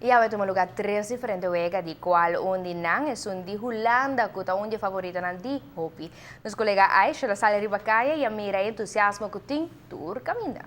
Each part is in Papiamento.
Y awe a tuma lugar tres diferente wega, di cual un di nan ta un di Hulanda, cu ta un di favoritonan di hopi. Nos colega Aisha a sali riba caya y a mira e entusiasmo cu tin tur caminda.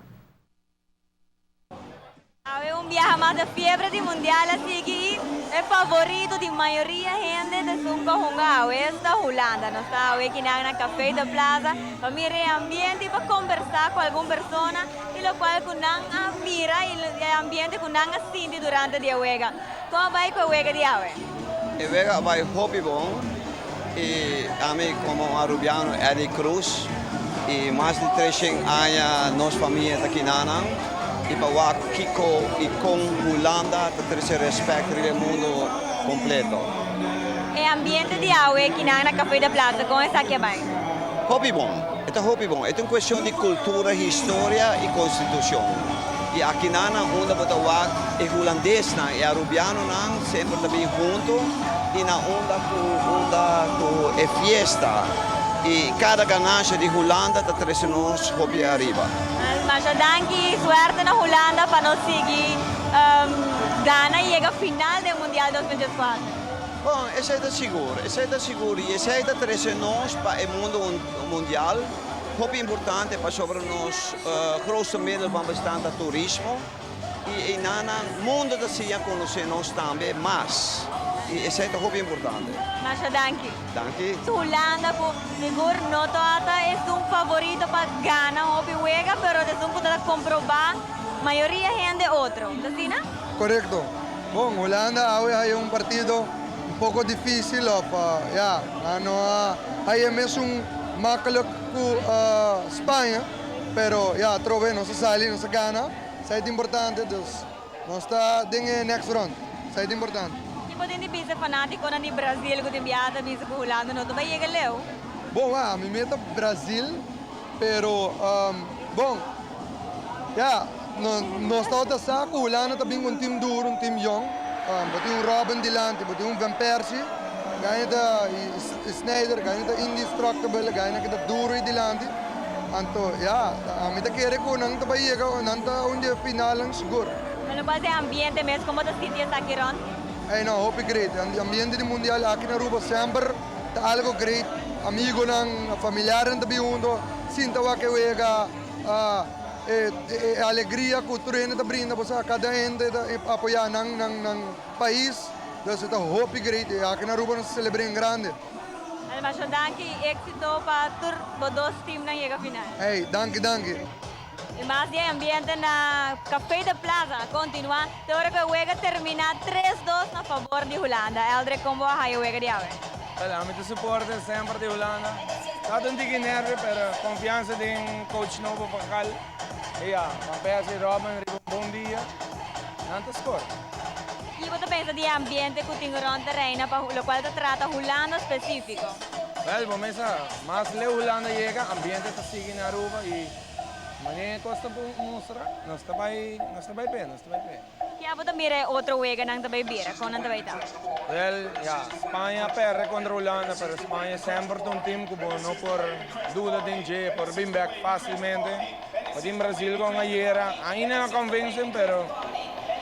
Awe un biaha mas e fiebre di Mundial a sigui, e favorito di mayoria hende ta esun cu hunga awe ta Hulanda. Nos ta aki na Café de Plaza pa mira e ambiente y pa combersa cu algun persona y locual cu nan a mira y e ambiente cu nan a sinti durante e wega. Con a bay cu e wega di awe? E wega a bay hopi bon y ami como arubiano Eddie Cruz y mas di 300 aña nos famia ta aki nan y pa wak kico y con Hulanda ta trece respet den mundo completo. E ambiente di awe aki na Café de Plaza, con esaki a bay? Hopi bon, ta hopi bon. Ta un cuestion di cultura, historia y constitucion. Y aki na unda bo ta wak e hulandesnan y arubianonan semper tambe hunto y na unda cu unda cu e fiesta y cada ganashi di Hulanda ta trece nos hopi ariba. Masha danki, suerte na Hulanda pa nos sigui gana y yega final di Mundial 2014. Bon, esey ta sigur, esey ta sigur y esey ta trece nos pa e mundo mundial. Hopi importante pasobra nos grootste middel van bestaan ta turismo y na mundo ta siña conoce nos tambe mas. Y esey ta hopi importante. Masha danki. Danki. Hulanda cu sigur no ta e un favorito pa gana hopi wega, pero ta un cu ta comproba mayoria hende otro. Asina? Correcto. Bon, Hulanda awe ta un partido un poco dificil of ja, no ta mes makkelijk cu Spaña, pero ja, trobe nos a sali, nos a gana, esey ta importante, dus nos ta den next round, esey ta importante. Kico bo tin di bisa fanaticonan di Brasil cu tin biaha ta bisa cu Hulanda no ta bay yega leu? Bon, ah, mi meta Brasil, pero bon, ja, no, nos ta sa cu Hulanda tambe un team duro, un team jong. Bo tin un Robben dilanti, bo tin un Van Persie, gana ta Sneijder, gana ta indestructible, gana cu ta duro dilanti. Anto, ja, ami ta kere cu nan ta bay yega, nan ta un di final sigur. Pero cual ta e ambiente mes, con ta sinti esaki rond? Hey, no, hopi great. E ambiente di Mundial aki na Aruba semper ta algo great. Amigonan, familiarnan tambe hunto, sinta wak e wega, e alegria cu tur hende ta brinda, bo cada hende ta apoya nan pais. Dus ta hopi great. Aki na Aruba nos celebra en grande. Masha danki, exito pa tur bo dos teamnan yega final. Hey, danki, danki. Y mas di ambiente na Café de Plaza continua. Te ora cu e wega termina 3-2 na fabor di Hulanda. Eldrick, con bo a haya e wega di awe? Well, ami ta supporter semper di Hulanda. Ta un tiki nervio, pero confiansa den coach nobo Van Gaal. Y ja, Van Persie, Robben, riba un bon dia. Nan ta score. Y bo ta pensa di ambiente cu tin rond ta reina pa locual ta trata Hulanda specifico? Well, bo mesa, mas leu Hulanda yega, ambiente ta sigui na Aruba y mañana costa mustra, nos ta bay, nos ta bay pe, nos ta bay pe. Kico bo ta mira otro weganan tambe bira, con nan tambe ta? Well, ja, Spaña a perde contra Hulanda, pero Spaña semper un team cu no por duda den dje, por bin back facilmente. Bo tin Brasil cu ayera, ainda no convence, pero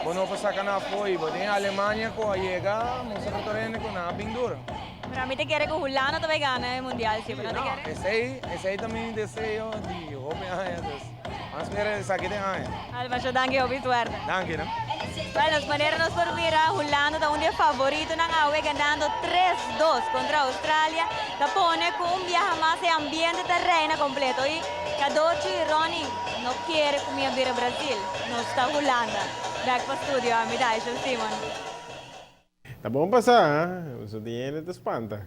bo no por saca nan afo. Bo tin Alemania cu a yega, mustra tereno cu nan a bin duro. Pero ami ta kere cu Hulanda tambe gana e Mundial, si, no ta kere? Esey tambe mi deseo di hopi aña, dus. Ban spera esaki den aña. Masha danki, hopi suerte. Danki, no? Bueno, manera nos por mira, Hulanda ta un di e favoritonan awe ganando 3-2 contra Australia. Ta pone cu un biaha mas e ambiente ta reina completo. Y Cadochi y Ronnie no kier cu mi a bira Brasil, nos ta Hulanda. Back pa studio, ami ta Aisha Simon. Ta bon pasa, eh? So di ta spanta.